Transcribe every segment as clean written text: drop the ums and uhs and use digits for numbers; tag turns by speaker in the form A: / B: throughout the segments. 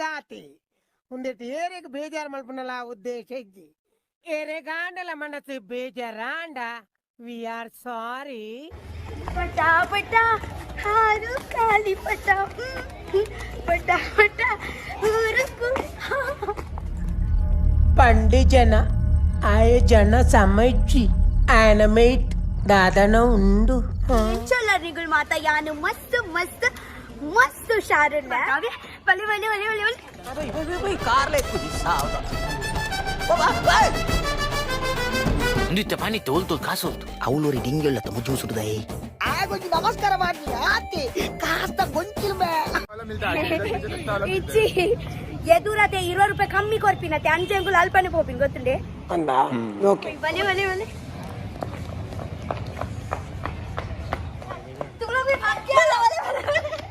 A: ಗಾತಿ ಉಂದೆಟ್ ಏರೆಗ್ ಬೇಜಾರ್ ಮಲ್ಪುನಲ ಉದ್ದೇಶ ಇಜ್ಜಿ. ಏರೆಗಾಂಡಲ ಮನಸ್ಸು ಬೇಜಾರಾಂಡ we are sorry.
B: ಪಟ ಪಟ ಹಾರು ಕಾಲಿ ಪಟ, ಪಟ ಪಟ ಊರುಕು.
A: ಪಂಡಿ ಜನ ಆಯ ಜನ ಸಮಜ್ಜಿ ಆಯನ ಮೇಟ್ ದಾದನ ಉಂಡು.
B: ಚೊಲ್ಲರಿಗಳು ಮಾತ ಯಾನು ಮಸ್ತ್ ಮಸ್ತ್ ಮಸ್ತ್ ಹುಷಾರುಲ್ಲ. ಬಲಿ ಬಲಿ ಬಲಿ ಬಲಿ ಬಲಿ.
C: ನಿತ್ಯ ಪಾನಿ ತೋಲ್ ತೋಲ್ ಕಾಸು ಹೋಯ್ತು.
D: ಅವಳೋರಿ ಡಿಂಗೆಲ್ಲ ತಮ್ಮ ಜ್ಯೂಸ್.
E: ಆಗೊಂಜಿ ನಮಸ್ಕಾರ ಮಾಡಿ ಆತಿ ಕಾಸ್ತ ಗೊಂಚಿಲ್ ಬೇ.
B: ಇಜ್ಜಿ ಎದುರತೆ 20 ರೂಪಾಯಿ ಕಮ್ಮಿ ಕೊರ್ಪಿನತೆ ಅಂಜೆಂಗುಲ್ ಅಲ್ಪನೆ ಪೋಪಿನ್ ಗೊತ್ತುಂಡೆ.
A: ಓಕೆ.
B: ಬಲಿ ಬಲಿ ಬಲಿ.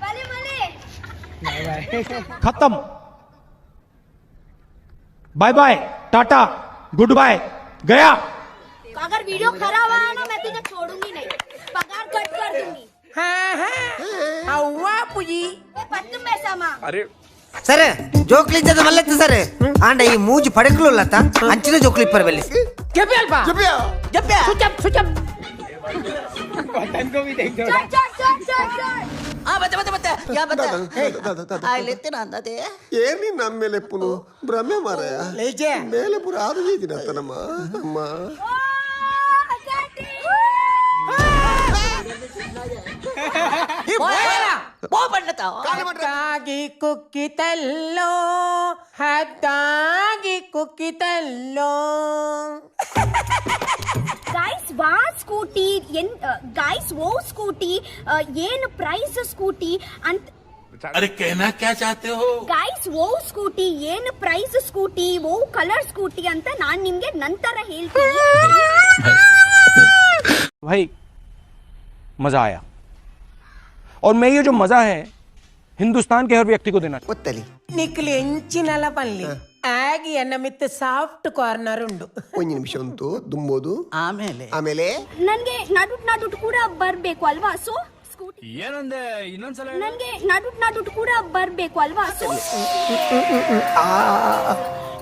B: ಬಲಿ ಬಲಿ.
F: खत्म, bye bye, tata, good bye, गया।
B: अगर वीडियो खराब आया ना, मैं तुझे छोड़ूंगी नहीं, पगार कट कर दूंगी।
A: ಹಾ ಹಾ ಅವ್ವ ಪುಜಿ.
B: 10 ಪೈಸಾ ಮಾ.
D: ಸರ್, ಜೋಕ್ಲಿ ಇದ್ದದ ಮಲ್ಲೆತ್ತು ಸರ್. ಆಂಡ ಈ ಮೂಜಿ ಪಡೆಕ್ಲು ಲತ್ತ ಅಂಚಿನ ಜೋಕ್ಲಿ ಇಪ್ಪರ ಬೆಲ್ಲಿ.
A: ಜಪ್ಪಿ ಅಲ್ಪ
D: ಜಪ್ಪ್ಯಾ.
A: ಸುಚಪ್ ಸುಚಪ್.
B: ಚಲ್ ಚಲ್ ಚಲ್ ಚಲ್ ಚಲ್.
E: ಆ ಬತ್ತೆ ಬತ್ತೆ ಬತ್ತೆ ಯಾ ಬತ್ತೆ ಆಯ್ಲೆತ್ತಿನ ಅಂದದೆ.
G: ಏನಿ ನಮ್ಮ ಮೇಲೆ ಪುನು ಭ್ರಮೆ ಮಾರಾಯ.
A: ಲೇಜೆ.
G: ಮೇಲೆ ಪುರ ಅದು ನಮ್ಮ ಅಮ್ಮ.
B: ಓ ಗಾಟಿ.
A: ಹದ್ದಾಗಿ ಕುಕ್ಕಿತಲ್ಲೋ, ಹದ್ದಾಗಿ ಕುಕ್ಕಿತಲ್ಲೋ.
B: ಗೈಸ್, ವಾ ಸ್ಕೂಟಿ ಎನ್ ಗೈಸ್, ಓ ಸ್ಕೂಟಿ ಏನು ಪ್ರೈಸ್ ಸ್ಕೂಟಿ ಅಂತ.
C: ಅರೆ ಕೆನಾ ಕ್ಯಾ ಚಾಹತೆ ಹೋ?
B: ಗೈಸ್, ಓ ಸ್ಕೂಟಿ ಏನು ಪ್ರೈಸ್ ಸ್ಕೂಟಿ ಓ ಕಲರ್ ಸ್ಕೂಟಿ ಅಂತ ನಾನ್ ನಿಮ್ಗೆ ನಂತರ ಹೇಳ್ತೀನಿ.
H: भाई, मज़ा आया और मैं ये जो मज़ा है हिंदुस्तान के हर व्यक्ति को देना
G: ಒತ್ತಲಿ.
A: ನಿಕ್ಲಿ ಎಂಚಿನಲ ಪನ್ಲಿ ಆಗಿ ಎನ್ನ ಮಿತ್ತ ಸಾಫ್ಟ್ ಕಾರ್ನರ್ ಉಂಡು.
G: ಒಂಜಿ ನಿಮಿಷ ಉಂಟು ದುಂಬೋದು.
E: ಆಮೇಲೆ
G: ಆಮೇಲೆ.
B: ನನ್ಗೆ ನಡುಟ್ ನಡುಟ್ ಕೂಡ ಬರ್ಬೇಕು ಅಲ್ವಾ? ಸೊ ಸ್ಕೂಟಿ
H: ಏನಂದೆ ಇನ್ನೊಂದ್ಸಲ?
B: ನನ್ಗೆ ನಡುಟ್ ನಡುಟ್ ಕೂಡ ಬರ್ಬೇಕು ಅಲ್ವಾ? ಸೊ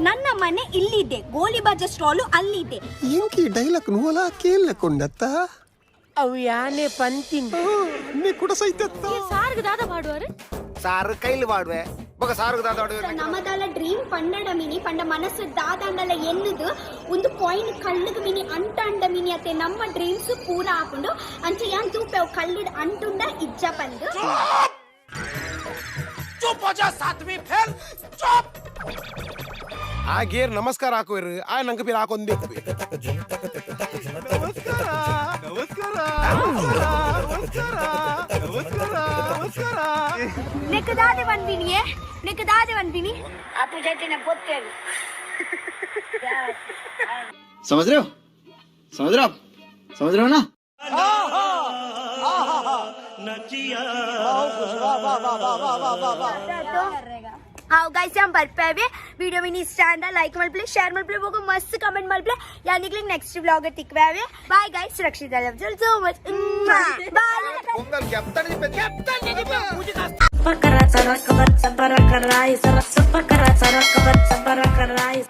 B: ನನ್ನ ಮನೆ ಇಲ್ಲಿದೆ, ಗೋಲಿಬಾಜ ಸ್ಟಾಲು ಅಲ್ಲಿದೆ.
G: ಇಂಕಿ ಡೈಲಾಗ್ ನುವಲ ಕೇಳಕೊಂಡತ್ತ.
A: ಅವು ಯಾನೆ ಪಂತಿನ.
G: ನೀ ಕೂಡ ಸೈತತ್ತ.
D: ಸಾರು ಕೈಲಿ ಮಾಡುವೆ ಬೊಕ ಸಾರು ದಾದ.
B: ನಮದಲ ಡ್ರೀಮ್ ಪಂಡಡ ಮಿನಿ ಪಂಡ ಮನಸ್ಸು ದಾದಾಂಡಲ ಎನ್ನುದು ಒಂದು ಕಾಯಿನ್ ಕಳ್ಳುಗ್ ಮಿನಿ ಅಂಟಾಂಡ ಮಿನಿ ಅತ್ತೆ ನಮ್ಮ ಡ್ರೀಮ್ಸ್ ಪೂರ ಹಾಕೊಂಡು ಅಂಚೆ ಯಾನ್ ತೂಪೆ ಕಳ್ಳುಡ್ ಅಂಟುಂಡ ಇಜ್ಜ ಪಂದು.
I: ಆ ಗೇರ್ ನಮಸ್ಕಾರ ಹಾಕುವಿರು, ಆ ನಂಗೆ ಪೀರ್ ಹಾಕೊಂದು. ನಮಸ್ಕಾರ ನಮಸ್ಕಾರ ನಮಸ್ಕಾರ ನಮಸ್ಕಾರ ನಮಸ್ಕಾರ.
B: ನೆಕ್ಕದಾದೆ ವನ್ವಿನಿಯೇ, ನೆಕ್ಕದಾದೆ ವನ್ವಿನಿ ಆತು ಜೈತಿನ ಗೊತ್ತೇವೆ.
J: समझ रहे हो? समझ रहे हो आप? समझ रहे हो ना?
B: ಹಾವ್ ಗೈಸ್, ಯಾನ್ ಬರ್ಪೇವೆ. ವಿಡಿಯೋ ಮಿನಿ ಇಷ್ಟ ಅಂಡ ಲೈಕ್ ಮಲ್ಪಲೆ, ಶೇರ್ ಮಲ್ಪಲೆ, ಹೋಗು ಮಸ್ತ್ ಕಮೆಂಟ್ ಮಲ್ಪಲೆ. ಯಾನಿಗ್ಲಿಂಗ್ ನೆಕ್ಸ್ಟ್ ವ್ಲಾಗ್ ತಿಕ್ವೇವೆ. Bye guys, Rakshita love so much, bye.
G: Pongal ಕೆಪ್ತಾನೆ.
K: ಪಕರ ಸರಕ ಬಚ್ಚ ಬರಕ ರಾಯ್ ಸರಕ ಪಕರ ಸರಕ ಬಚ್ಚ ಬರಕ ರಾಯ್.